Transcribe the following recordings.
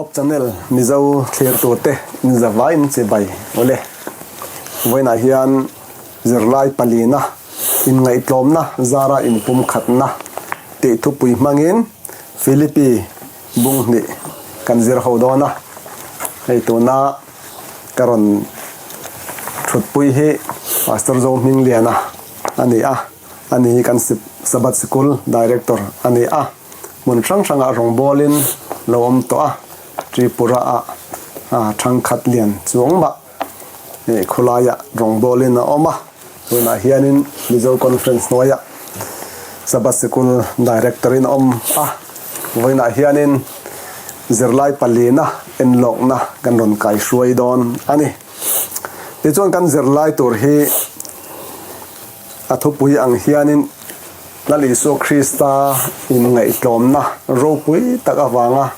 Hope Channel Mizo thlirtute inzavaiin chibai awle. Vawiinah hian zirlai palina inngaihtlawmna zara inpumkhatna tih thupui hmangin Philippi bung hnih kan zir ho dawn a. Hei tuna ka rawn thutpui hi Pastor Zohmingliana a ni a, ani hi kan Sabbath Sikul Director a ni a. Hmun hrang hrangah rawngbawlin lo awm tawh a, Tripura ah thangkhat lian chuang mah khawlaiah rawngbawlin a awm a, tunah hianin Mizo Conference hnuaiah Sabbath Sikul Director in a awm a, vawiinah hianin zirlai palina enlawkna kan rawn kaihruai dawn a ni. Tichuan kan zirlai tur hi A thupui ang hianin Lal Isua Krista inngaihtlawmna ropui tak avanga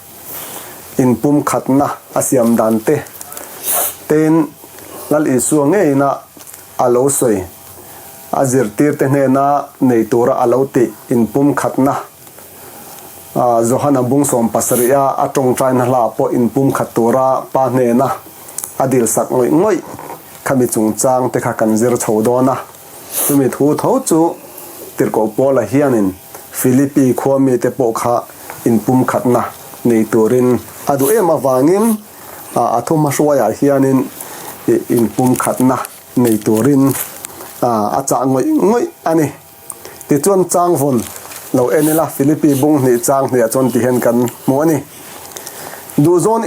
inpumkhatna a siam dan te tein Lal Isua ngeina a lo sawi, a zirtirte hnena nei tura a lo tih inpumkhatna, Johana bung 70 a a tawngtaina hla pawh inpumkhat tura Pa hnena a dilsak ngawih ngawih khami chungchang te kha kan zir chho dawn a. Chumi thu tho chu Tirhkoh Paula hianin Philippi khua mite pawh kha inpumkhatna nei turin a duh em avangin a thu hmahruaiah hianin inpumkhatna nei turin a chah ngawih ngawih a ni. Tichuan changvawn lo en ila Philippi bung hnih chang hniah chuan ti hian kan hmu a ni. Duhzawn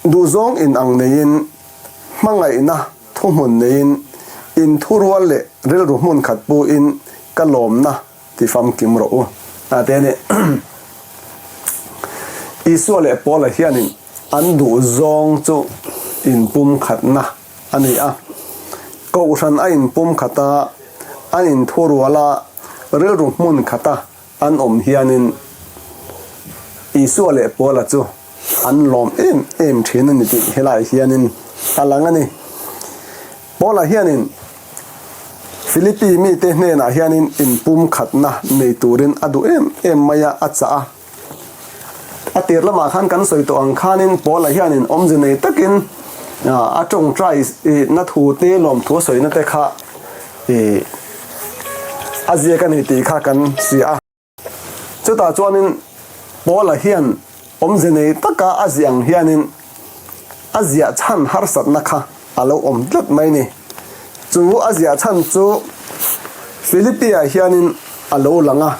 duhzawng in ang neiin, hmangaihna thuhmun neiin, inthurual leh rilru hmun khat puin ka lawmna ti famkim rawh u. A ti a ni. Isua leh Paula hianin an duhzawng chu inpumkhatna a ni a. Kohhran a inpumkhat a, an inthurual a, rilru hmun khata an awm hianin Isua leh Paula chu an lawm em em thin a ni tih helaiah hianin a lang a ni. Paula hianin Philippi mite hnenah hianin inpumkhatna nei turin a duh em em mai a, a chah a. A tir lamah khan kan sawi tawh ang khanin Paula hianin awmze nei takin a tawngtai na thu te lawmthu a sawina te kha a ziak a ni tih kha kan hria a. Chutah chuanin Paula hian awmze nei taka a ziah ang hianin a ziah chhan harsatna kha a lo awm tlat mai ni. Chu a ziah chhan chu Philippi-ah hianin a lo lang a,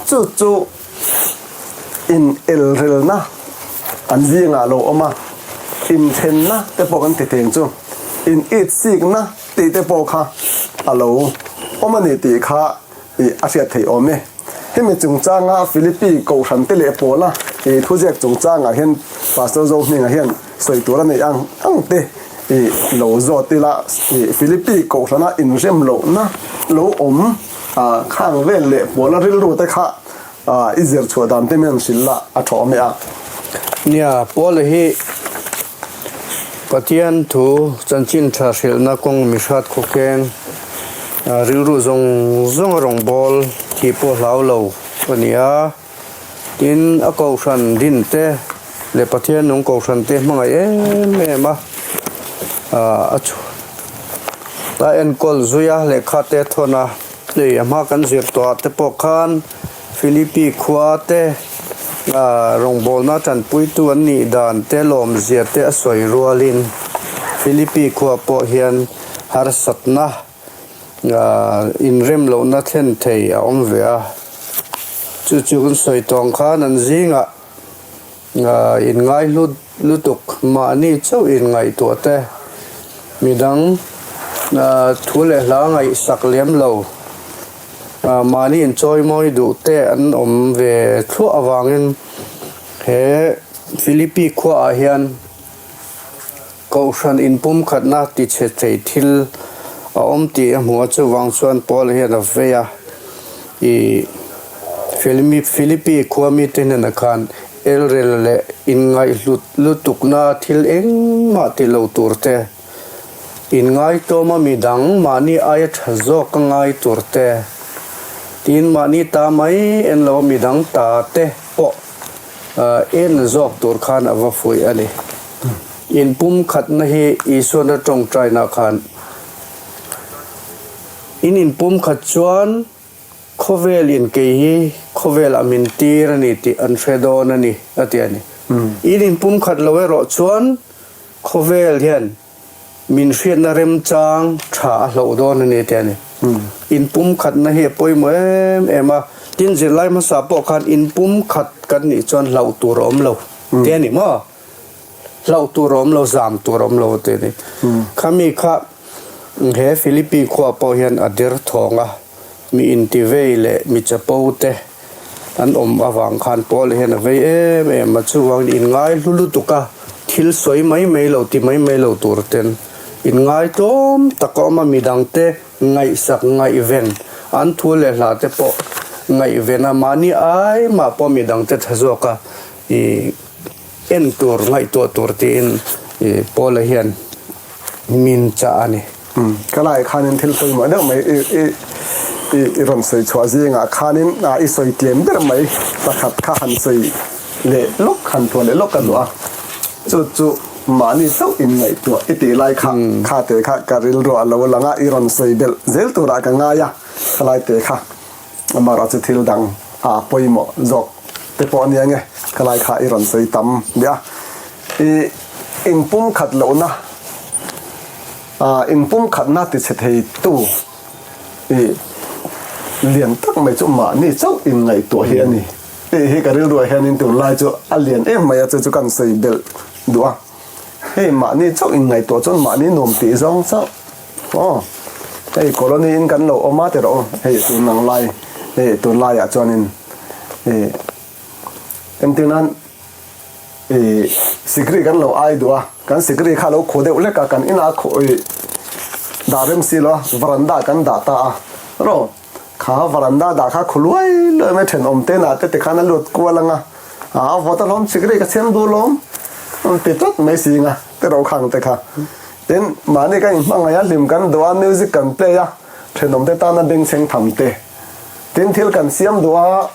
chu chu in elrelna an zingah a lo awm a, inthenna te pawh kan ti thei chu, in itsikna tih te pawh kha a lo awm a ni tih kha a hriat theih awm e. Hemi chungchanga Philippi kohhran te leh pawla i thuziak chungchangah hian Pastor Zohminga hian sawi tur a neih ang ang te i lo zawt ila i Philippi kohhrana inrem lohna lo awm khang vel leh pawla rilru te kha i zir chhuah dan te mian hrilh la a tha awm e a. Nia, Paula hi Pathian thu chanchin tha hrilhna kawng mihrat khawkheng Rilru zawng zawng a rawn bawl tih pawh hlau lo a ni a, tin a kohhran din te leh Pathian nung kohhran te hmangaih em em a, a a enkawl zui a lehkha te a thawn a, hei a hma kan zir tawh ah te pawh khan Philippi khua te rawngbawlna tanpuitu an nih dan te lawmzia te a sawi rualin Philippi khua pawh hian harsatna inrem lohna thlen thei a awm ve a, chu chu kan sawi tawng khan an zingah inngai hlut lutuk mahni chauh inngaihtuah te, midang thu leh hla ngaihsak lem lo, mahni inchawimawi duh te an awm ve thluah avangin he Philippi khuaah hian Kohhran inpumkhatna tichhe thei thil a awm tih a hmu a, chuvang chuan Paula hian a vei a, I Philippi khua mite hnenah khan elrel leh inngaihhlut lutukna thil engmah ti lo tur te, inngaitawma midang mahni aia tha zawk a ngai tur te, tin mahni ta mai en lo midang ta te pawh. En zawk tur khan a va fuih a ni. Inpumkhatna hi Isuana tawngtaina khan in inpumkhat chuan khawvel in kei hi khawvel a min tir a ni tih an hre dawn a ni a ti a ni. In inpumkhat lo erawh chuan khawvel hian Min hriatna remchang tha a hloh dawn a ni tih a ni. Inpumkhatna hi a pawimawh em em a, tin zirlai hmasa pawh khan inpumkhat kan nih chuan hlauh tur a awm lo tih a ni maw? Hlauh tur a awm lo, zam tur a awm lo tih a ni. Khami kha he Philippi khua pawh hian a der thawng a, mi intivei leh mi chapo te an awm avang khan Paul hian a vei em em a, chuvangin inngai hlu lutuk a, thil sawi mai mai lo ti mai mai lo tur ten inngai tlawm tak a awm a, midangte ngaihsak ngaihven an thu leh hla te pawh ngaihven a, mahni ai mah pawh midangte tha zawk a i en tur ngaihtuah tur tiin Paul hian min chah a ni. Ka laiah khanin thil pawimawh deuh mai i i rawn sawi chhuah zingah khanin i sawi tlem ber mai pakhat kha han sawi leh lawk han thuah leh lawk ka duh a, chu chu mahni chauh inngaihtuah i tih lai kha kha te kha ka rilru a lo lang a, i rawn sawi belh zel turah ka ngai a, khalai te kha amaherawh chu thil dang a pawimawh zawk te pawh a nia nge khalai kha i rawn sawi tam nia. I inpumkhat lohna, inpumkhatna tichhe theitu i lian tak mai chu mahni chauh inngaihtuah hi a ni. Tih hi ka rilruah hianin tunlai chu a lian em mai a, chu chu kan sawi belh duh a. Hei mahni chauh inngaihtuah chuan mahni nuam tih zawng chauh aw. Hei colony in kan lo awm a ti rawh u, hei tun ang lai, hei tunlaiah chuanin i entir nan, Ih sikri kan lo ai duh a, kan sikri kha lo khaw deuh lek a, kan inah khaw ih dah rem si lo a, varanda kan dah ta a, ro kha varanda dah kha khaw luai luai mai thenawm te nah te tikhan a lut kual ang a, a vawt alawm sikri ka chhem duh lawm ti tlat mai si ang a te ro khang te kha. Tin mahni kan inhmangaih a, hlim kan duh a, music kan play a, thenawm te tana bengchheng tham te, tin thil kan siam duh a.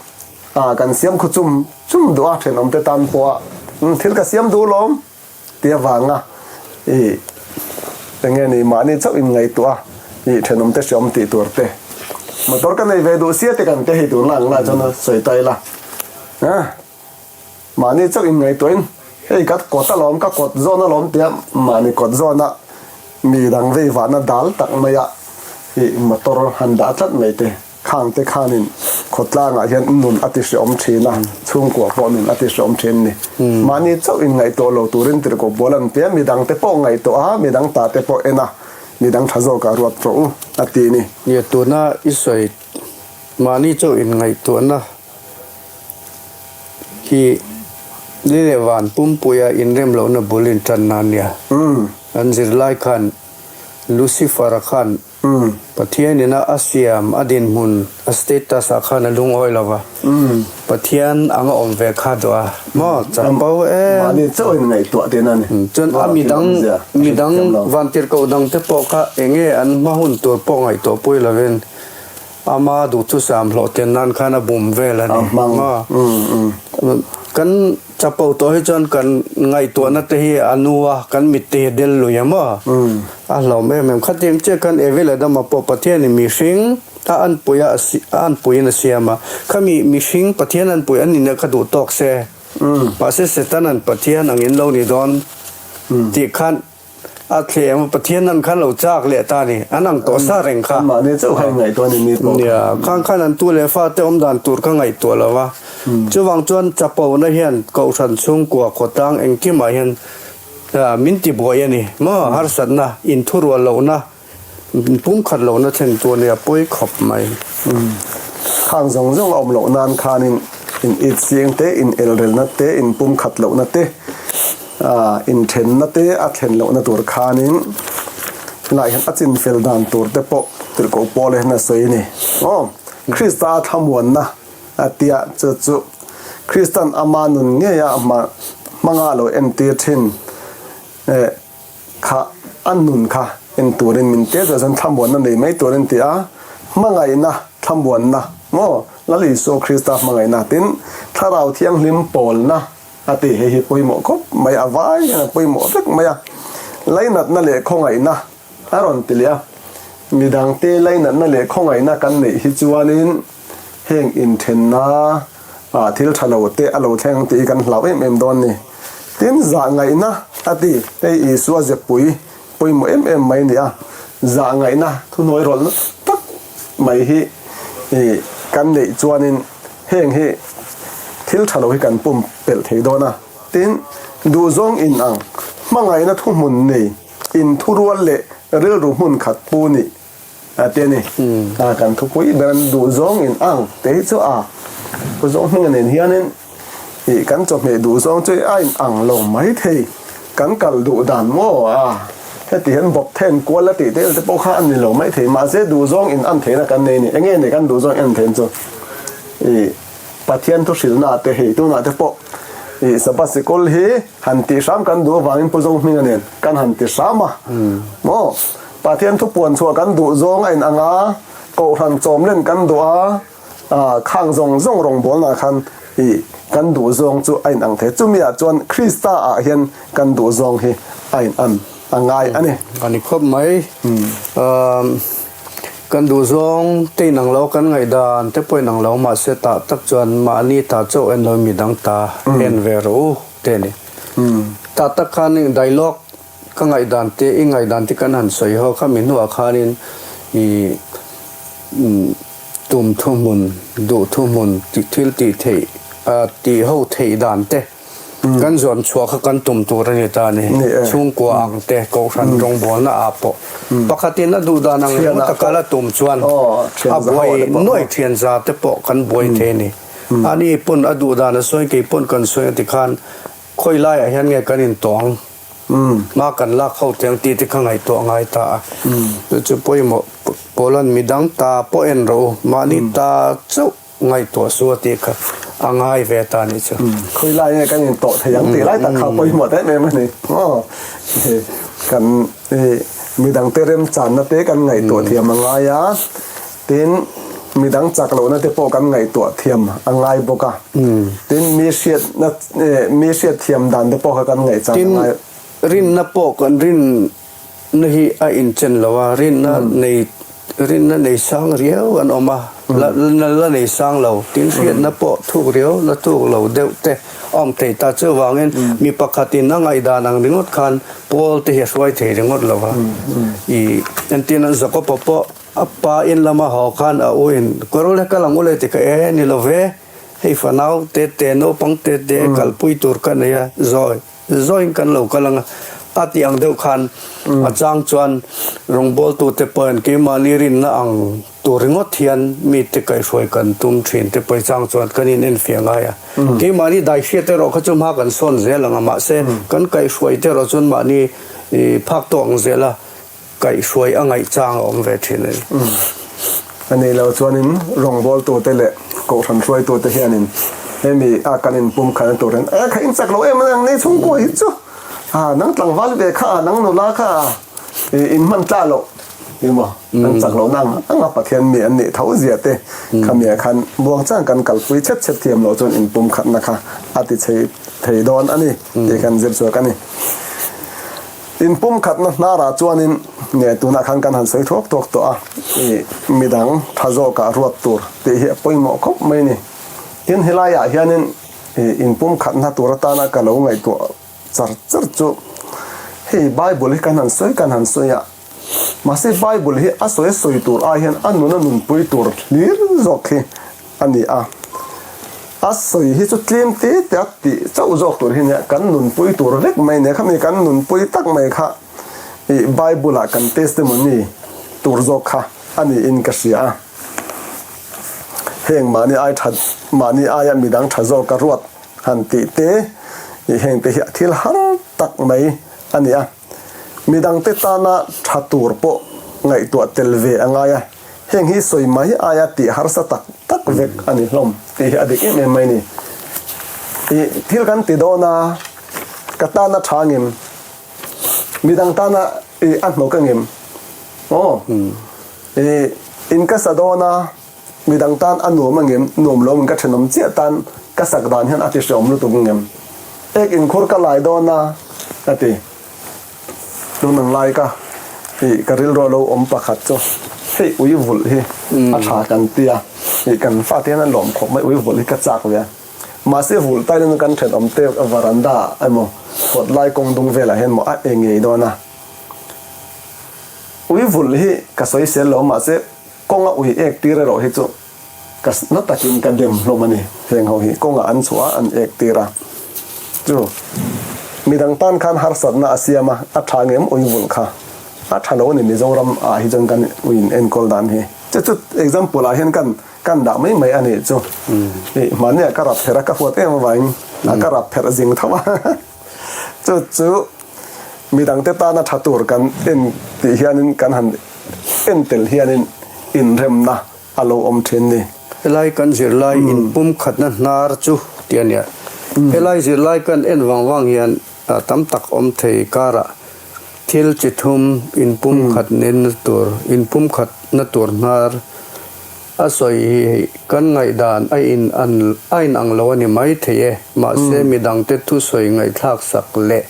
Ah kan siam khu chum chum duh a thenawm te tan pawh a umm thil ka siam duh lawm ti avanga ih eng nge ni mahni chauh in ngaihtuah a ih thenawm te hreawm tih tur te motor ka nei ve duh sia te kan te hei tur lang lai chuan a sawi ta ila ah mahni chauh in ngaihtuah in hei ka kawt alawm ka kawt zawn alawm tia mahni kawt zawn a mi dang vei vahna dal tak mai a ih motor han dah tlat mai te. Khangte khanin khawtlangah hian nun a ti hreawm thin a, chhungkua pawh nun a ti hreawm thin a ni. Mahni chauh in ngaihtuah lo turin tirhkoh pawl an ti a, midangte pawh ngaihtuah a, midang tate pawh en a, midang tha zawkah ruat rawh u a ti a ni. Nia, tuna i sawi mahni chauh in ngaihtuahna hi ni leh van pumpuia inrem lohna bul in tanna a nia. An zirlai khan Lucifer-a khan Pathian ina a siam a dinhmun a status ah khan a lungawi lo va, Pathian anga awm ve kha duh a maw chapo em. Mahni chauh in ngaihtuah tihna a ni. Chuan a midang midang vantirhkoh dang te pawh kha enge an hma hun tur pawh ngaihtuah pui lovin ama duhthusam hlawhten nan khan a bum vel a ni maw. Kan Chapo tawh hi chuan kan ngaihtuahna te hi a nu a, kan mit te hi a del lui a maw? A hlawm em em. Khatiang chiah khan Evi leh Adama pawh Pathianin mihring a anpui a a anpuiin a siam a. Khami mihring Pathian anpui an nihna kha duh tawk se. Mahse Setanan Pathian angin lo ni dawn tih khan A thlem a, Pathian an khan lo chak leh ta a ni. An ang tawh sa reng kha. Mahni chauh kha inngaihtuah a ni mi pawh. Nia, khang khan an tu leh fate awm dan tur kha ngaihtuah lo va. Chuvang chuan chapona hian Kohhran chhungkua khawtlang engkimah hian min tibuai a ni. Maw harsatna, inthurual lohna, pumkhat lohna thlen tu a nia, pawi khawp mai. Khang zawng zawng a awm loh nan khanin in it siang te, in elrelna te, in pumkhat lohna te, Inthenna te a thlen lohna tur khanin helaiah hian a chinfel dan tur te pawh tirhkoh Paul hian a sawi a ni. Aw, Krista a thlamuanna a tia chu chu Kristan ama nun ngeia hmanga lo entir thin kha a nun kha en turin min tel chuan thlamuanna nei mai turin ti a, hmangaihna thlamuanna. Maw? Lal Isua Krista hmangaihna tin Thlarau Thianghlim pawlna a ti. Hei hi pawimawh khawp mai, a vai hian a pawimawh vek mai a. Lainatna leh khawngaihna a rawn ti leh a. Midangte lainatna leh khawngaihna kan neih hi chuanin heng inthenna ah thil tha lo te a lo thleng ang tih hi kan hlau em em dawn ni. Tin, zahngaihna a ti. Hei Isua zepui pawimawh em em mai a ni a, zahngaihna thuhnuai rawlhna tak mai hi kan neih chuanin heng hi thil tha lo hi kan pum pelh thei dawn a. Tin, duhzawng in ang, hmangaihna thuhmun nei, inthurual leh rilru hmun khat pu nih a ti a ni. A kan thupui ber an duhzawng in ang te hi chu a pu zawng hminga nen hianin ih kan chawhmeh duhzawng chu a in ang lo mai thei. Kan kal duh dan maw a heti hian bawp then kual a tih tel te pawh kha a ni lo mai thei. Mahse duhzawng in an theihna kan nei a ni. Enge ni kan duhzawng in an theihna chu ih Pathian thu hrilhna te hei tunah te pawh ih Sabbath sikul hi han tih hram kan duh avangin Pu Zohminga nen kan han ti hram a maw. Pathian thu puan chhuah kan duh zawng a inang a, Kohhran chawmlen kan duh a, khang zawng zawng rawngbawlnaah khan ih kan duh zawng chu a inang thei. Chumi ah chuan Krista ah hian kan duh zawng hi a inan a ngai a ni. A ni khawp mai. Kan duh zawng te inang lo, kan ngaihdan te pawh inang lo, mahse tah tak chuan mahni ta chauh en lo midang ta en ve rawh u te a ni. Tah tak khan dialogue Ka ngaihdan te, i ngaihdan te kan han sawi ho kha mi hnuah khanin i tum thuhmun, duh thuhmun, thil tih theih, tih ho theih dan te kan zuam chhuah kha kan tum tur a ni ta a ni. Chhungkua ang te, Kohhran rawngbawlna ah pawh pakhatin a duh dan ang ringawt a kal a tum chuan a buai nuai thian za te pawh kan buai thei a ni. Ani pawn a duh dan a sawi, kei pawn kan sawi a ti khan khawi laiah hian nge kan intawng? Hma kan lak ho teng tih te kha ngaihtuah ngai ta a. Chu chu pawimawh Poland midang ta pawh en rawh u, mahni ta chauh ngaihtuah su a tih kha a ngai ve ta nih chu. Khawi lai nge kan intawh thei ang tih lai tak kha pawimawh ta em em a ni. Aw kan midang te remchanna te kan ngaihtuah thiam a ngai a. Tin, midang chak lohna te pawh kan ngaihtuah thiam a ngai bawk a. Tin, mi hriatna, mi hriat thiam dan te pawh kha kan ngaihchang a ngai. Tin, rinna pawh kan rinna hi a inchen lo a, rinna nei, rinna nei sang riau an awm a, la, la nei sang lo. Tin, hriatna pawh thuk riau, la thuk lo deuh te a awm thei ta. Chuvangin, mi pakhatin a ngaihdan ang ringawt khan Paul te hi a hruai thei ringawt lo va. I entirna Jakob-a pawh A pa in lama haw khan a u in, Kawr ule kal ang ule ti ka e, ni lo ve, hei fanau te te naupang te te kalpui tur ka nei a, zawi zawiin kan lo kal ang a, a tih ang deuh khan a chang chuan rawngbawltu te pawhin keimahni rinna ang tur ringawt hian mite kaihhruai kan tum thin te pawhin chang chuan kan in enfiah ngai a, keimahni daihriat erawh kha chu hma kan sawn zel ang a, mahse kan kaihhruai te erawh chuan mahni phak tawh ang zel a. Kaihhruai a ngaih chang a awm ve thin a ni. A nih loh chuanin rawngbawltute leh kohhran hruaitute hianin hemi a kan inpum khalna turin e kha in chak lo em ang ni chhungkua hi chu a nang tlangval ve kha a nang nula kha a in hman tla loh ti maw an chak loh na ang ang a Pathian mi an nih tho zia te khami ah khan buangchang kan kalpui chhet chhet thiam loh chuan inpum khatna kha a ti chei thei dawn a ni tih kan zir chhuak a ni. Inpumkhatna hnarah chuanin nge tunah khan kan han sawi thuak thuak tawh a, ih midang tha zawkah ruat tur tih hi a pawimawh khawp mai ni. Tin helaiah hianin ih inpumkhatna tur atana ka lo ngaihtuah char char chu hei Bible hi kan han sawi kan han sawi a, mahse Bible hi a sawi a sawi tur ai hian a nun a nunpui tur hlir zawk hi a ni a. A sawi hi chu tlem te te a tih chauh zawk tur hi nia, kan nunpui tur vek mai nia, khami kan nunpui tak mai kha ih Bible ah kan testimony tur zawk kha a niin ka hria a. Heng mahni ai tha, mahni aia midang tha zawk a ruat han tih te ih heng te hi a thil har tak mai a ni a. Midangte tana tha tur pawh ngaihtuah tel ve a ngai a. Heng hi sawi mai aia tih harsa tak tak vek a ni hlawm tih hi a dik em em mai ni. Ih thil kan ti dawn a, ka tana tha ngem, midang tana ih a hnawk a ngem, aw ih in ka sa dawn a. Midang tan a nuam angem? Nuam lo in ka thenawm chiah tan ka sak dan hian a ti hreawm lutuk angem? Ek inkhur ka lai dawn a, ka ti. Tun ang lai ka ih ka rilru a lo awm pakhat chu hei ui vulh hi a tha kan ti a, ih kan fate hian an lawm khawp mai ui vulh hi ka chak ve a. Mahse vulh tai nan kan thenawm te varanda emaw kawt lai kawng dung velah hian maw a e ngei dawn a. Ui vulh hi ka sawi sel lo mahse kawnga ui ek tir erawh hi chu ka na takin ka dem hlawm a ni. Heng ho hi kawngah an chhuah a, an ek tir a. Chu midang tan khan harsatna a siam a, a tha ngem ui vulh kha a tha lo a ni Mizoram ah hi chuan kan ui in enkawl dan hi. Chu chu example ah hian kan kan dah mai mai a nih chu. Ih mahni ah ka rap pherh a, ka huat em avangin ka rap pherh zing tho a. Chu chu midangte tana tha tur kan en tih hianin kan han en tel hianin inremna a lo awm thin ni. Helai kan zirlai inpumkhatna hnar chu tih a nia. Helai zirlai kan en vang vang hian tam tak awm thei karah thil chi thum inpumkhat nenna tur inpumkhatna tur hnar A sawi hi hei kan ngaihdan a in an a in ang lo a ni mai thei e, mahse midangte thusawi ngaihthlak sak leh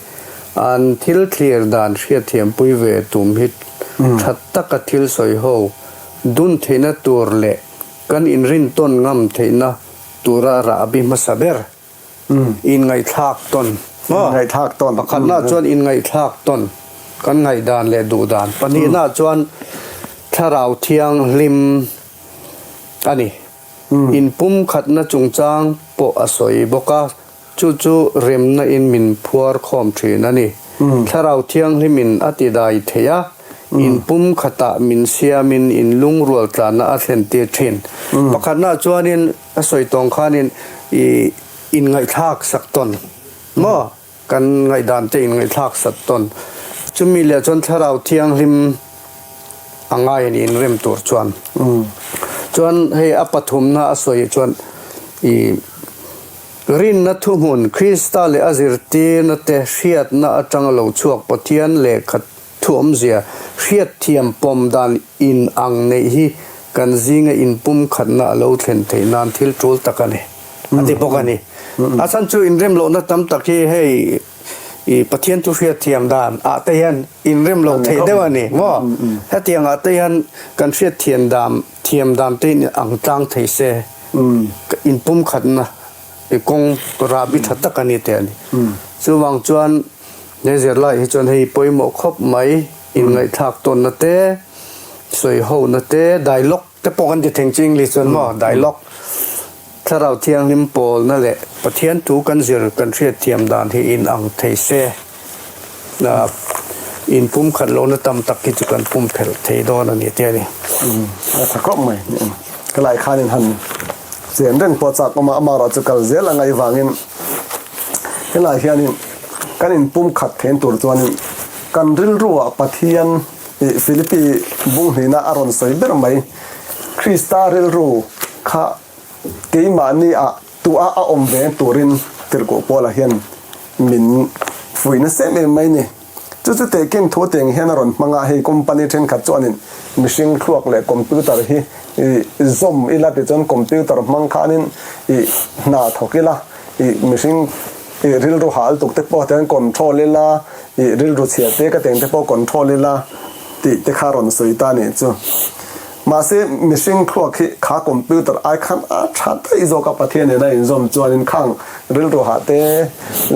an thil thlir dan hriatthiampui ve tum hi tha taka thil sawi ho dun theihna tur leh kan inrintawn ngam theihna tura rahbi hmasa ber Inngaihthlak tawn maw? Inngaihthlak tawn. Pakhatna chuan inngaihthlak tawn, kan ngaihdan leh duhdan. Pahnihna chuan thlarau thianghlim a ni. Inpumkhatna chungchang pawh a sawi bawk a, chu chu remna in min phuar khawm thin a ni. Thlarau thianghlimin a tidai thei a, inpumkhatah min siamin inlungrual tlanna a thlentir thin. Pakhatna chuanin A sawi tawng khanin i inngaihthlak sak tawn maw? Kan ngaihdan te inngaihthlak sak tawn. Chumi leh chuan Thlarau Thianghlim a ngai a ni inrem tur chuan. Chuan hei a pathumna a sawi chuan i rinna thuhmun Krista leh a zirtirna te hriatna atanga lo chhuak Pathian lehkha Thuawmzia, hriatthiam pawm dan in ang neih hi kan zinga inpumkhatna a lo thlen theih nan thil tul tak a ni, a ti bawk a ni. A chhan chu inrem lohna tam tak hi hei i Pathian thu hriatthiam dan ah te hian inrem loh theih deuh a ni maw? Hetiang ah te hian kan hriatthiam dan thiam dan te in ang tlang thei se inpumkhatna i kawng rahbi tha tak a ni teh a ni. Chuvang chuan He zirlai hi chuan hei pawimawh khawp mai, inngaihthlak tawnna te, sawiho-na te, dialogue te pawh kan ti theng chu English chuan maw, dialogue, Thlarau Thianghlim pawlna leh Pathian thu kan zir kan hriatthiam dan hi inang thei se, inpumkhat lohna tam tak hi chu kan pumphelh thei dawn a ni tih a ni. A tha khawp mai. Helai khanin han chen reng pawh chak awm a, amaherawh chu kal zel a ngaih vangin helai hianin kan inpumkhat thein tur chuanin kan rilruah Pathian ih Philippi bung hnihna a rawn sawi ber mai, Krista rilru kha keimahni ah tuah a awm ve turin tirhkoh Paula hian min fuih nasa em em mai ni. Chu chu tehkin thu teng hian a rawn hmang a, hei company thenkhat chuanin mihring thluak leh computer hi ih zawm ila tichuan computer hmang khanin ih hna thawk ila ih mihring ih rilru hal tuk te pawh tiang control ila ih rilru chhia te ka teng te pawh control ila tih te kha rawn sawi ta nih chu. Mahse mihring thluak hi kha computer ai khan a tha daih zawk a, Pathian nena inzawm chuanin khang rilru hah te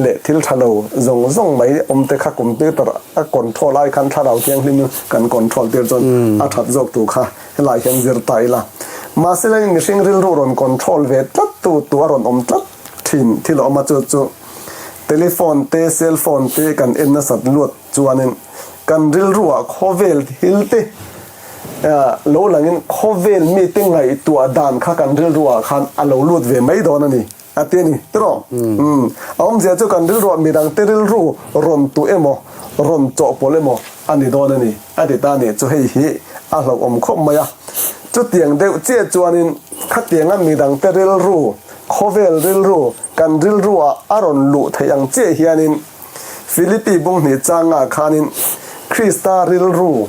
leh thil tha lo zawng zawng mai awm te kha computer a control ai khan thlarau thianghlim kan control tir chuan a that zawk tur kha helai hian zir ta ila. Mahse lengin mihring rilru rawn control ve tlat tu tu a rawn awm tlat thin thil a awm a, chu chu telephone te cell phone te kan en nasat luat chuanin kan rilruah khawvel thil te Lo langin khawvel mite ngaihtuah dan kha kan rilruah khan a lo lut ve mai dawn a ni, a ti a ni. Tiraw? Umm. A awmzia chu kan rilruah midangte rilru rawn tuh emaw, rawn chawhpawlh emaw a ni dawn a ni, a ti ta a ni. Chu hei hi a hlauhawm khawp mai a. Chutiang deuh chiah chuanin khatianga midangte rilru, khawvel rilru kan rilruah a rawn luh theih ang chiah hianin Philippi bunghnih changah khanin Krista rilru,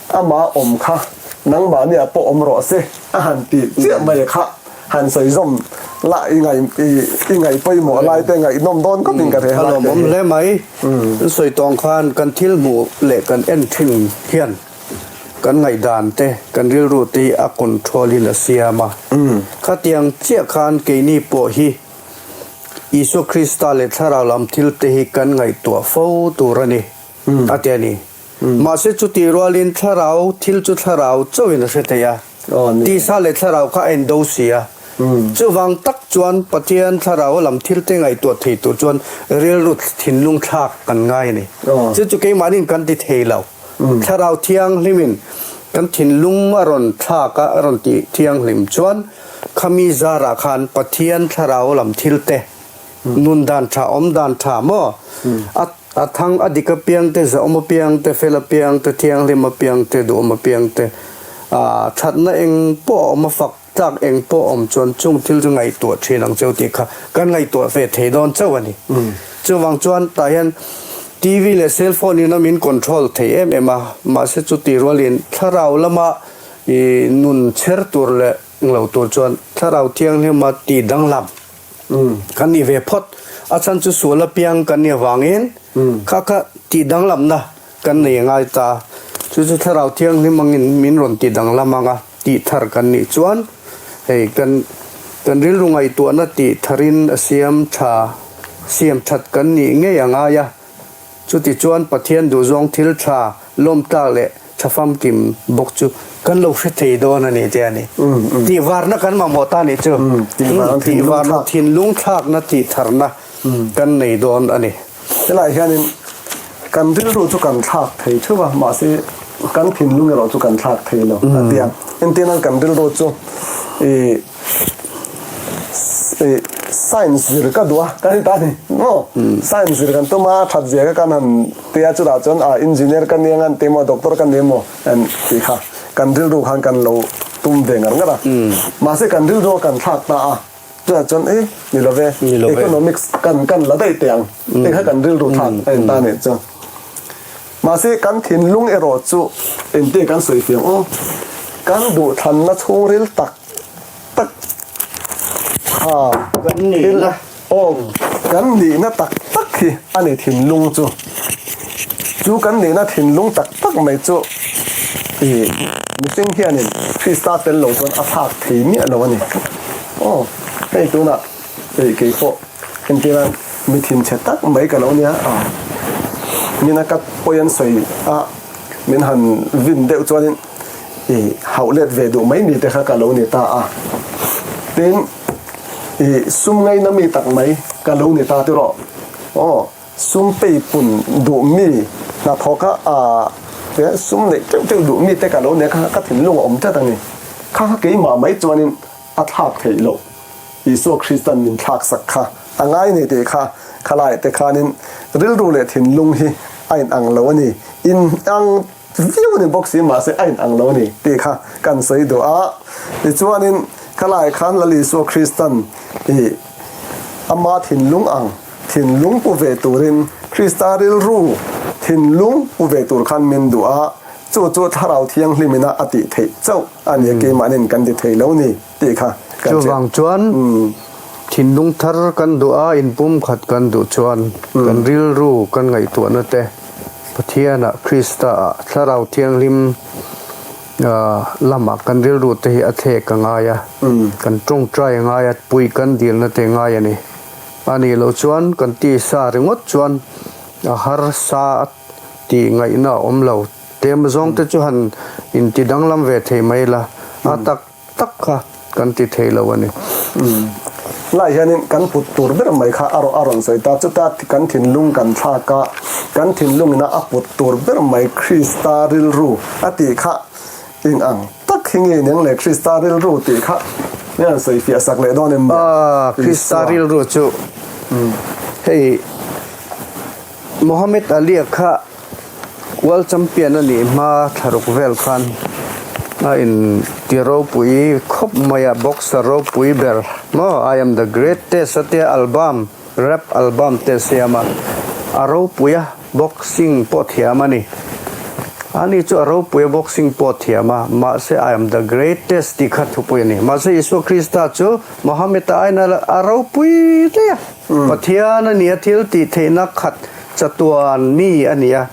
Amah awm kha Nangmahniah pawh awm rawh se a han ti chiah mai kha han sawi zawm la i ngaih i ngaih pawimawh lai te ngaihnawm dawn khawp in ka hre A lawmawm hle mai. An sawi tawng khan kan thil hmuh leh kan en thin hian kan ngaihdan te kan rilru te hi a control in a siam a. Khatiang chiah khan keini pawh hi Isua Krista leh thlarau lam thil te hi kan ngaihtuah fo tur a ni a ti a ni. Mahse chutih rualin thlarau thil chu thlarau chauhin a hre thei a, tisa leh thlarau kha a indo si a. Chuvang tak chuan Pathian thlarau lam thilte ngaihtuah thei tur chuan rilru thinlung thlak kan ngai a ni. Chu chu keimahniin kan ti thei lo. Thlarau thianghlimin kan thinlung a rawn thlak a, a rawn tih thianghlim chuan khami zarah khan Pathian thlarau lam thilte Nun dan tha, awm dan tha maw? A a thang a dik apiang te, zahawm apiang te, fel apiang te, thianghlim apiang te, duhawm apiang te, ah thatna eng pawh a awm a, fak tlak eng pawh a awm chuan chung thil chu ngaihtuah thin ang cheu tih kha kan ngaihtuah ve thei dawn chauh a ni. Chuvang chuan tah hian TV leh cell phone in a min control thei em em a, mahse chuti rualin thlarau lama ih nun chher tur leh englo tur chuan thlarau thianghlima tih danglam Kan nih ve phawt. A chhan chu sual apiang kan nih avangin kha kha tih danglamna kan nei a ngai ta. Chu chu Thlarau Thianghlim angin min rawn tih danglam anga tih thar kan nih chuan hei kan kan rilru ngaihtuahna tih tharin a siam tha siam that kan nih ngei a ngai a. Chutichuan Pathian duhzawng thil tha lawmtlak leh tha famkim bawk chu kan lo hre thei dawn a ni te a ni. Tihvarna kan mamawh ta nih chu. Tihvarna thinlung thlakna tihtharna kan nei dawn a ni. Helaiah hianin kan rilru chu kan thlak thei theuh a, mahse kan thinlung erawh chu kan thlak thei lo a ti a. Entirnan kan rilru chu ih Science zir ka duh a ka ti ta a ni maw? Science zir kan tum a, that zia ka kan han ti a, chutah chuan ah engineer ka ni ang an ti emaw doctor ka ni emaw an tih kha kan rilru khan kan lo tum ve ngar ngar a. Mahse kan rilru a kan thlak ta a, chutah chuan e ni lo ve, economics kan kan la daih teh ang tih kha kan rilru thlak a ni ta a nih chu. Mahse kan thinlung erawh chu engtin kan sawi fiam aw, kan duhthlanna chhungril tak tak kha kan nihna aw kan nihna tak tak hi a ni thinlung chu chu kan nihna thinlung tak tak mai chu ih mihring hianin Krista tel lo chuan a thlak thei miah lo a ni aw hei tunah ih keipawh entir a mi thinchhe tak mai ka lo nia a mina ka pawi an sawi a min han vin deuh chuanin. I hauh let ve duh mai mi te kha ka lo ni ta a. Tin, i sum ngaina mi tak mai ka lo ni ta tiraw. Aw, sum peipun duh mi hnathawk a a te sum neih teuh teuh duh mi te ka lo ni a kha ka thinlung a awm tlat a ni. Kha kha keimah mai chuanin a thlak theih loh. Isua Kristan min thlak sak kha a ngai ni tih kha khalai te khanin rilru leh thinlung hi a inang lo a ni. Inang Viau a ni bawk si mahse a inang lo a ni tih kha kan sawi duh a. Tichuanin khalai khan Lal Isua Kristan ih ama thinlung ang thinlung pu ve turin Krista rilru thinlung pu ve tur khan min duh a, chu chu Thlarau Thianghlimina a tih theih chauh a ni a, keimahnin kan ti thei lo ni tih kha kan hriat. Chuvang chuan thinlung thar kan duh a, inpumkhat kan duh chuan kan rilru kan ngaihtuahna te Pathianah, Kristaah, Thlarau Thianghlim lamah kan rilru te hi a thlek a ngai a, kan tawngtai a ngai a, pui kan dilna te a ngai a ni. A nih loh chuan kan tisa ringawt chuan a harsa a tih ngaihna a awm lo. Tlem zawng te chu han inti danglam ve thei mai la, a tak tak kha kan ti thei lo a ni. Lai hianin kan put tur ber mai kha a rawn sawi ta. Chuta kan thinlung kan thlak a, kan thinlungina a put tur ber mai Krista rilru a tih kha eng ang tak hi nge neng le Krista rilru tih kha min rawn sawi fiah sak leh dawn em ni? Krista rilru chu hei Mohammed Ali-a kha World Champion a nih hma thlaruk vel khan a in ti ropui khawp mai a, boxer ropui ber maw I am the greatest a tia album rap album te a siam a, a ropui a, boxing pawh thiam a ni. Ani chu a ropui a boxing pawh thiam a, mahse I am the greatest tih kha thupui a ni. Mahse Isua Krista chu Mohammed-a aiin a ropui daih a. Pathian a ni a, thil tih theihna khat chatuan mi a ni a,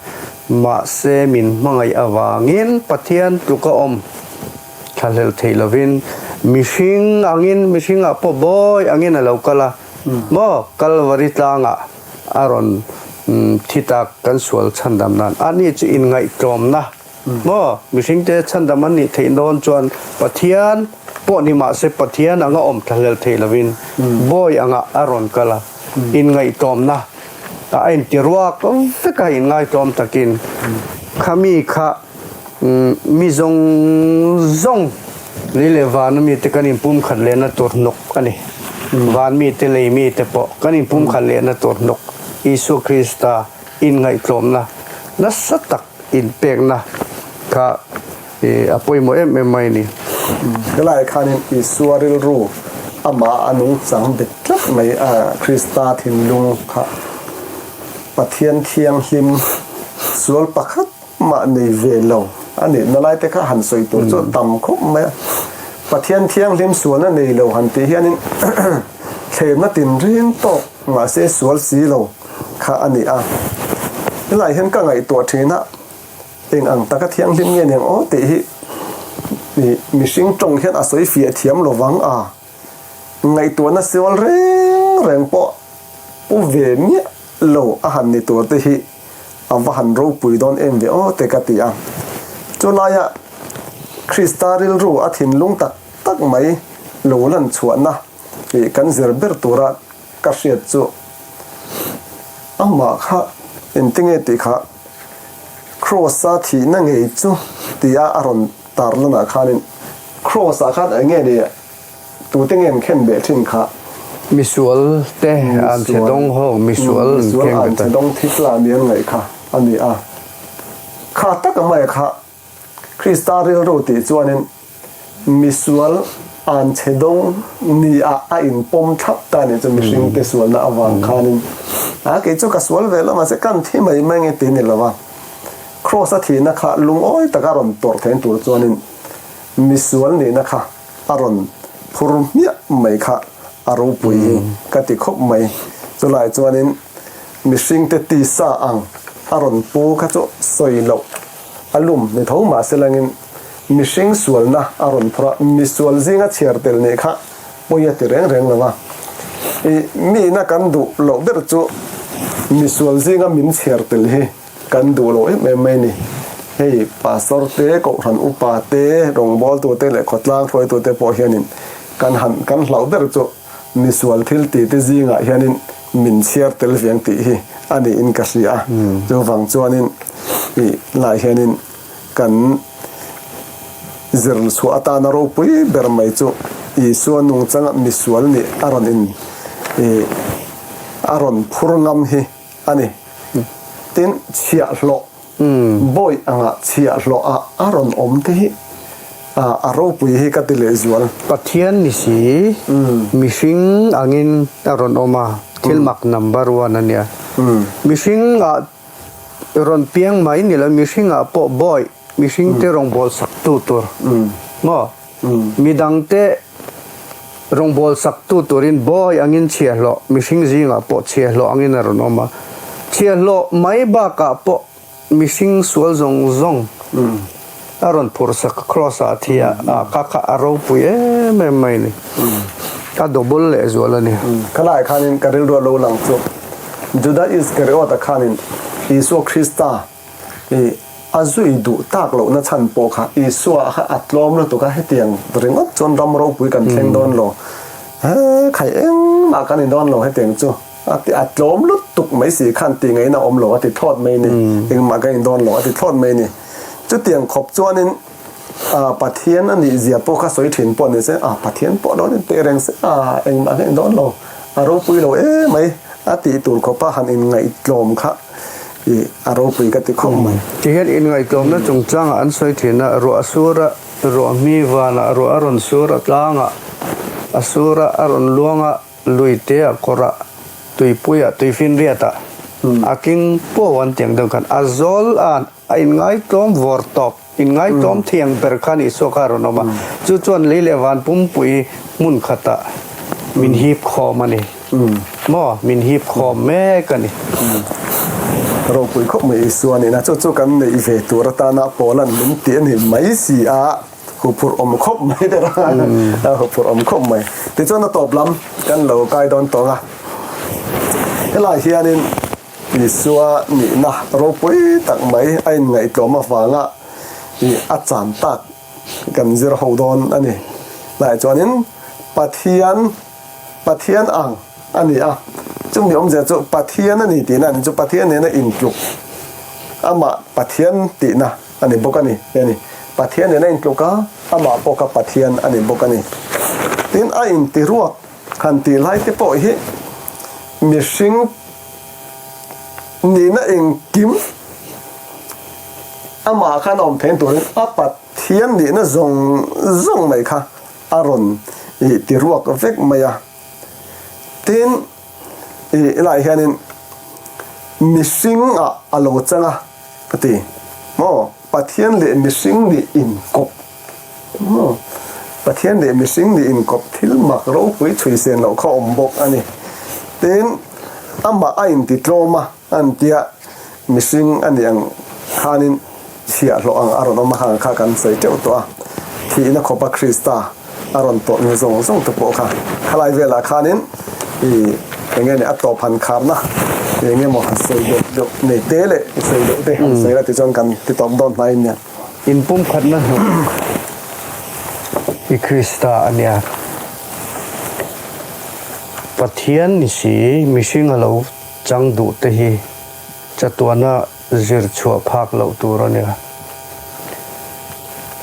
mahse min hmangaih avangin Pathian tluka awm thlahlel theih lovin mihring angin, mihringah pawh bawi angin a lo kal a, maw Kalvari tlangah a rawn thi tak kan sual chhandam nan ani chu inngaihtlawmna maw mihringte chhandam an nih theih dawn chuan Pathian pawh ni mahse Pathian anga awm thlahlel theih lovin bawi angah a rawn kal a, inngaihtlawmna a inti ruak vek a inngaihtlawm takin khami kha mi zawng zawng lei leh van mite kan inpumkhat lehna tur hnawk a ni. Van mite lei mite pawh kan inpumkhat lehna tur hnawk Isua Krista inngaihtlawmna nasa tak inpekna kha a pawimawh em em mai a ni. Helaiah khanin Isua rilru amah a nungchang bet tlat mai a, Krista thinlung kha Pathian thianghlim sual pakhat mah nei ve lo a nih na lai te kha han sawi tur chu a tam khawp mai a. Pathian thianghlim sualna nei lo han tih hianin thlemna tinreng tawk mahse sual si lo kha a ni a. Helai hian ka ngaihtuah thin a, eng ang taka thianghlim nge niang aw tih hi mihring tawng hian a sawi fiah thiam lo vang a, ngaihtuahna sual reng reng pawh pu ve miah lo a han ni tur te hi a va han ropui dawn em ve aw te ka ti a. Chulaia Krista rilru a thinlung tak tak mai lo lan chhuahna tih kan zir ber tura ka hriat chu amah kha engtinge tih kha Kraws-a thihna ngei chu tia a rawn tarlanah khanin Kraws-ah khan enge ni Tute nge an khen beh thin kha? Misual te an chhe dawng ho, misual an keng bet a. Misual an chhe dawng thi tla ni an ngaih kha a ni a. Kha tak a mai kha Krista rilru tih chuanin misual an chhe dawng ni ah a inpawm thlap ta a nih chu mihring te sualna avang khanin a kei chu ka sual ve lo mahse kan thi mai mai nge ti ni lo a. Kraws a thihna kha lungawi taka rawn tawrh thein tur chuanin misual nihna kha a rawn phur hmiah mai kha a ropui hi ka ti khawp mai. Chulai chuanin mihringte tisa ang a rawn pu kha chu sawi loh a lum ni tho mahse langin mihring sualna a rawn phur a, misual zinga chhiar tel nih kha pawi a ti reng reng lo a. I miina kan duh loh ber chu misual zinga min chhiar tel hi. Kan duh lo em em mai ni. Hei Pastor te, Kohhran upa te, rawngbawltu te leh khawtlang hruaitu te pawh hianin kan han kan hlauh ber chu misual thil ti te zingah hianin min chhiar tel viang tih hi a niin ka hria a. Chuvang chuanin ih lai hianin kan zir chhuah atana ropui ber mai chu Isua nungchanga misual nih a rawn in ih a rawn phur ngam hi a ni. Tin, chhiahhlawh, bawi anga chhiahhlawh ah a rawn awm te hi a ropui hi ka ti lehzual. Pathian ni si, mihring angin a rawn awm a, thil mak number one a nia. Mihring ah rawn piang mai ni lo, mihring ah pawh bawi, mihring te rawngbâwl sak tu tur maw? Midangte rawngbâwl saktu turin bawi angin chhiahhlawh, mihring zingah pawh chhiahhlawh angin a rawn awm a. Chhiahhlawh mai bakah pawh mihring sual zawng zawng a rawn phurhsak a, Kraws-ah a thi a, a ka kha a ropui em em mai a ni. A double lehzual a ni. Khalaiah khanin ka rilru a lo lang chu Juda Iskariot-a khanin Isua Krista I a zui duh tak lohna chhan pawh kha Isua kha a tlawm lutuk a, hetiang ringawt chuan ram ropui kan thleng dawn lo, he khai engmah kan ni dawn lo hetiang chu a ti, a tlawm lutuk mai si khan tih ngaihna awm lo a ti thlawt mai ni, engmah kan ni dawn lo a ti thlawt mai ni. Chutiang khawp chuanin Pathian a nih zia pawh kha sawi thin pawh ni se, a Pathian pawh lo ni teh reng se, a engmah kan ni dawn lo, a ropui lo emai a tih tur khawpa han inngaihtlawm kha I a ropui ka ti khawp mai. Tihian inngaihtlawmna chungchangah an sawi thin a, ruah a sur a, ruah hmi vanah ruah a rawn sur a, tlangah a sur a, a rawn luang a, lui te ah kawrah, tuipuiah, tuifinriatah. A tling puau an tiang deuh khan a zawl a a inngaitlawm vawr tawp, inngaitlawm thiang ber khan Isua kha a rawn awm a. Chu chuan lei leh van pumpui hmun khatah min hip khawm a ni. Maw? Min hip khawm mek a ni. Ropui khawp mai Isua nihna chu chu kan neih ve tur atana Paula'n min ti a ni mai si a. Huphurh awm khawp mai der a, a huphurh awm khawp mai. Tichuan a tawp lam kan lo kai dawn tawng a, helai hianin Isua nihna ropui tak mai a inngaihtlawm avanga ih a chan tak kan zir ho dawn a ni. Tlaiah chuanin Pathian Pathian ang a ni a, chumi awmzia chu Pathian a ni tihna a ni chu Pathian nena intluk amah Pathian tihna a ni bawk a ni a ni. Pathian nena intluk a, amah pawh kha Pathian a ni bawk a ni. Tin, a intiruak han tih lai te pawh hi mihring nihna engkim amah khan a awm theih turin a Pathian nihna zawng zawng mai kha a rawn tiruak vek mai a. Tin, helaiah hianin mihringah a lo chang a ka ti maw? Pathian leh mihring nih inkawp maw? Pathian leh mihring nih inkawp thil mak ropui chhui sen loh kha awm bawk a ni. Tin, amah a intitlawm a. An tia mihring a nih ang khanin chhiahhlawh ang a rawn awm a, hang kha kan sawi teuh tawh a, thihna khawpa Krista a rawn tawrh ni zawng zawng te pawh kha khalai velah khanin i eng nge ni a tawp han kharna eng nge maw han sawi deuh deuh nei te leh i sawi deuh te han sawi la tichuan kan ti tawp dawn hnai nia. Inpumkhatna hnuk i Krista a nia. Pathian ni si mihring a lo Chang duh te hi chatuana zir chhuah phak loh tur a nia.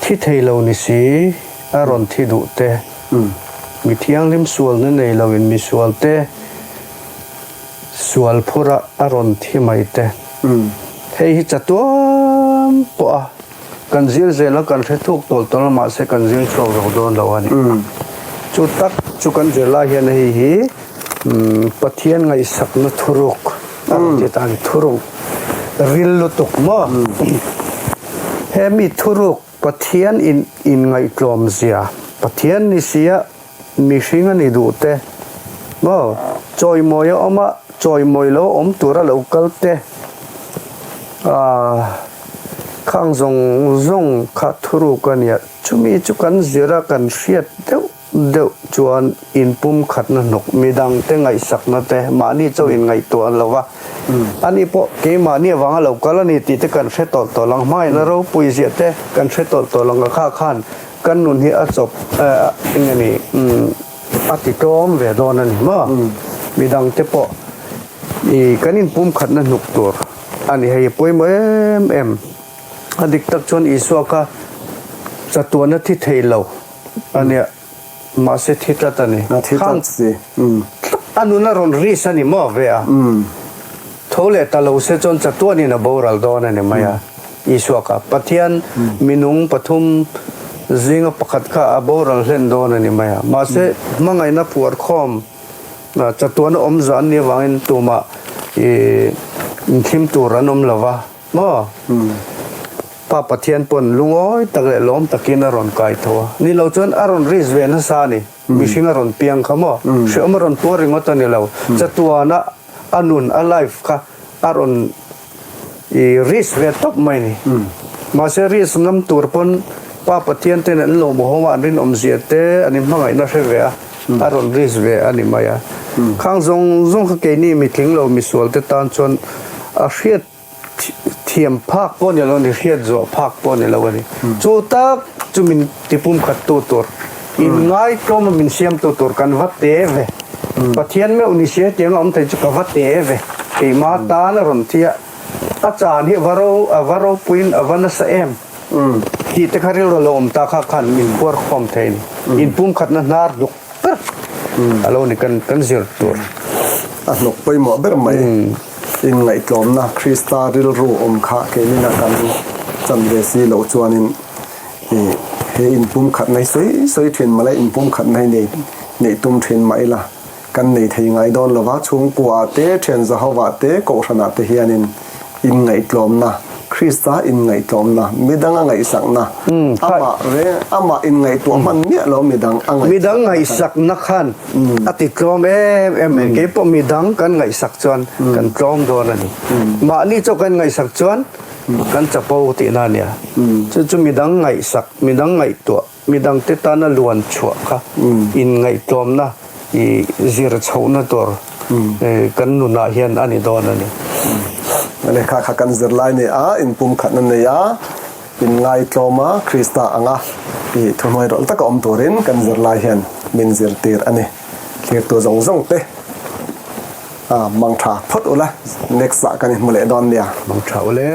Thi thei lo ni si a rawn thi duh te, mi thianghlim sualna nei loin mi sual te sual phura a rawn thi mai te. Hei hi chatuan pawh a kan zir zel a, kan hre thuk tawl tawl a mahse kan zir chhuak zo dawn lo a ni. Chu tak chu kan zir lai hian hei hi Pathian ngaihsakna thuruk a rawn ti ta a ni, thuruk ril lutuk maw? He mi thuruk Pathian in inngaihtlawm zia, Pathian ni sia mihring a ni duh te maw? Chawimawi a awm a, chawimawi lo awm tura lo kal te, aah khang zawng zawng kha thuruk a nia, chumi chu kan zir a kan hriat deuh. Deuh chuan inpumkhatna hnawk, midangte ngaihsakna te mahni chauh inngaihtuah lo va, ani pawh keimahni avanga lo kal a ni tih te kan hre tawlh tawlh ang, hmangaihna ropui ziah te kan hre tawlh tawlh ang a kha khan kan nun hi a chawp eng nge ni a ti tlawm ve dawn a ni maw? Midangte pawh i kan inpumkhatna hnuk tur a ni hei pawimawh em em a dik tak chuan Isua kha chatuana thi thei lo. A nia, mahse thi tlat a ni. A thi tlat si. A nun a rawn risk a ni maw ve a. Tho leh ta lo se chuan chatuanin a boral dawn a ni mai a. Isua kha Pathian minung pathum zinga pakhat kha a boral hlen dawn a ni mai a. Mahse hmangaihna phuar khawm chatuana awmzah an nih avangin tumah inthlim tur an awm lo va. Maw? Pa Pathian pawn lungawi tak leh lawm takin a rawn kai tho a. Ni lo chuan a rawn risk ve nasa a ni. Mihring a rawn piang kha maw? Hrehawm a rawn tuar ringawt a ni lo. Chatuana a nun, a life kha a rawn i risk ve tawp mai a ni. Mahse risk ngam tur pawn Pa Pathian ten an lawmawhawm a, an rinawmzia te an inhmangaihna hre ve a, a rawn risk ve a ni mai a. Khang zawng zawng kha keini mitling lo misual te tan chuan a hriat Thiam phak pawh ni lo a ni, hriat zawh phak pawh ni lo a ni. Chu tak chu min tipum khat tu tur, in ngaitlawm a min siam tu tur kan va te ve. Pathian meuh ni si hetiang a awm thei chu ka va te ve. Keimah tan a rawn thi a, a chan hi a va ro, a va ropuiin a va nasa em tih te kha rilru lo awm ta kha khan min phuar khawm thei a ni. Inpumkhatna hnar hnuk ber a lo ni kan kan zir tur. A hnuk pawimawh ber mai. Inngaihtlawmna Krista rilru awm kha keimina kan chan ve si loh chuanin he inpumkhatna hi sawi sawi thin mah ila, inpumkhatna hi nei neih tum thin mah ila. Kan nei thei ngai dawn lova, chhungkua te, thian Jehovah te, Kohhranah te hianin inngaihtlawmna, Krista inngaihtlawmna, midang a ngaihsakna, amah reng, amah inngaihtuah hman miah lo midang a ngaihsak. Midang ngaihsakna khan a ti tlawm em em mai. Kei pawh midang kan ngaihsak chuan kan tlawm dawn a ni. Mahni chauh kan ngaihsak chuan kan chapo tihna a nia. Chu chu midang ngaihsak, midang ngaihtuah. Midangte tana luan chhuah kha inngaihtlawmna i zir chhohna tur kan nunah hian a ni dawn a ni. Lehkha kha kan zir lai nei a, inpumkhatna nei a, inngaihtlawm a, Krista anga i thuhnuai rawlh taka awm turin kan zir lai hian min zirtir a ni. Thlirtu zawng zawng te mangtha phawt ula, next ah kan inhmu leh dawn nia. Mangtha ule.